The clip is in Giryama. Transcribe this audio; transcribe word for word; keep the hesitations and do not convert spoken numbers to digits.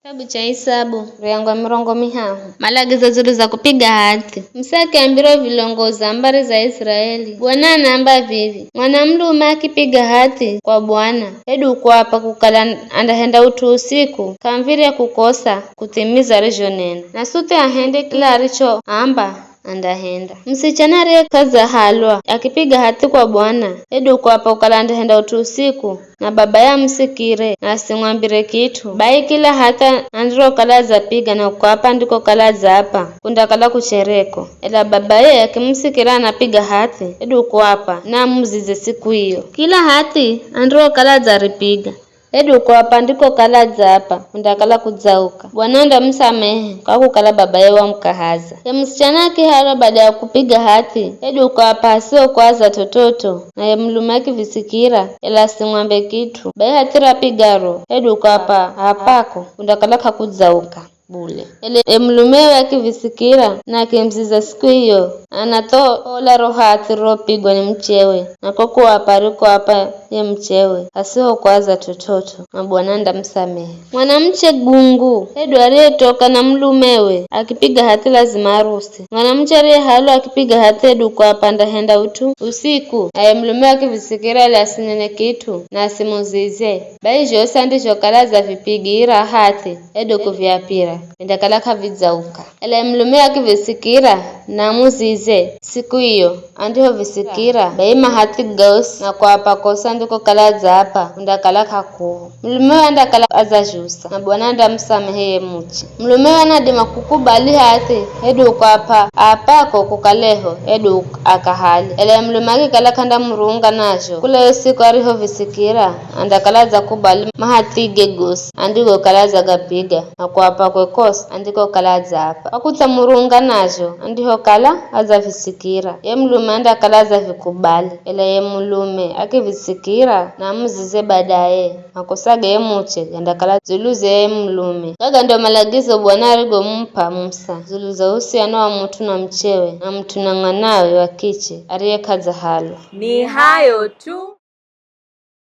Kitabu cha Isabu, muryango wa mirongo mihahu. Malagizo dzulu za kupiga hathi. Musa akiambira vilongozi a mbari za Israeli, Bwana anaamba vivi, mwana mulume akipiga hathi kwa Bwana, hedu kuapa kukala andahenda ut'u usiku, k'amuv̱irya kukosa kuthimiza arizhonena. Na suthi ahende kila arichoamba andahenda. Musichana ariye k'adzahalwa akipiga hathi kwa Bwana, hedu kuapa kukala andahenda ut'u usiku, na babaye amusikire, na asimwambire kit'u. Bai kila hathi andirokala adzapiga na kuapa ndikokala adzaapa, kundakala kuchereko. Ela babaye akimusikira anapiga hathi, hedu kuapa, naamuzize siku iyo. Kila hathi andirokala adzaripiga, hedu kuapa ndikokala adzaapa, kundakala kudzauka. Bwana andamusamehe, kwa kukala babaye wamukahaza. Ye musichana akihalwa baada ya kupiga hathi, hedu kuapa asiho kuaza t'ot'ot'o, na ye mulume akivisikira, ela asimwambe kit'u. Bai hathi rapiga ro, hedu kuapa, apako, kundakala k'akudzauka bule. Ela ye mulumewe akivisikira, na akimuziza siku iyo, anathola ro hathi ropigwa ni muchewe, na ko kuapa arikoapa ye muchewe, asiho kuaza t'ot'ot'o, na Bwana andamusamehe. Mwanamuche gungu, hedu ariyetoka na mulumewe, akipiga hathi lazima aruse. Mwanamuche ariyehalwa akipiga hathi hedu kuapa andahenda ut'u usiku, naye mulumewe akivisikira ili asinene kit'u, na asimuzize. Bai zhosi andizhokala adzavipigira hathi, hedu kuviapira, vindakala k'avidzauka. Ela ye mulumewe akivisikira, naamuzize siku iyo, andihovisikira, bai mahathi gosi na kuapa kosa ndikokala adzaapa, kundakala k'akuho. Mulumewe andakala adzazhusa, na Bwana andamusamehe ye muche. Mulumewe anadima kukubali hathi, hedu kuapa aapako kukaleho, hedu akahale. Ela ye mulume akikala k'andamurunga nazho, kula yo siku arihovisikira, andakala adzakubali mahathige gosi, andigokala adzagapiga, na kuapakwe kosa, andikokala adzaapa. Kwa kutsamurunga nazho, andihokala adzavisikira, ye mulume andakala adzavikubali, ela ye mulume akivisikira, naamuzize baadaye, makosage ye muche gandakala dzuluze ye mulume. Gaga ndo malagizo Bwana arigomup'a Musa, dzulu za uhusiano wa mut'u na muchewe, na mut'u na mwanawe wa kiche, ariye k'adzahalwa. Ni hayo tu.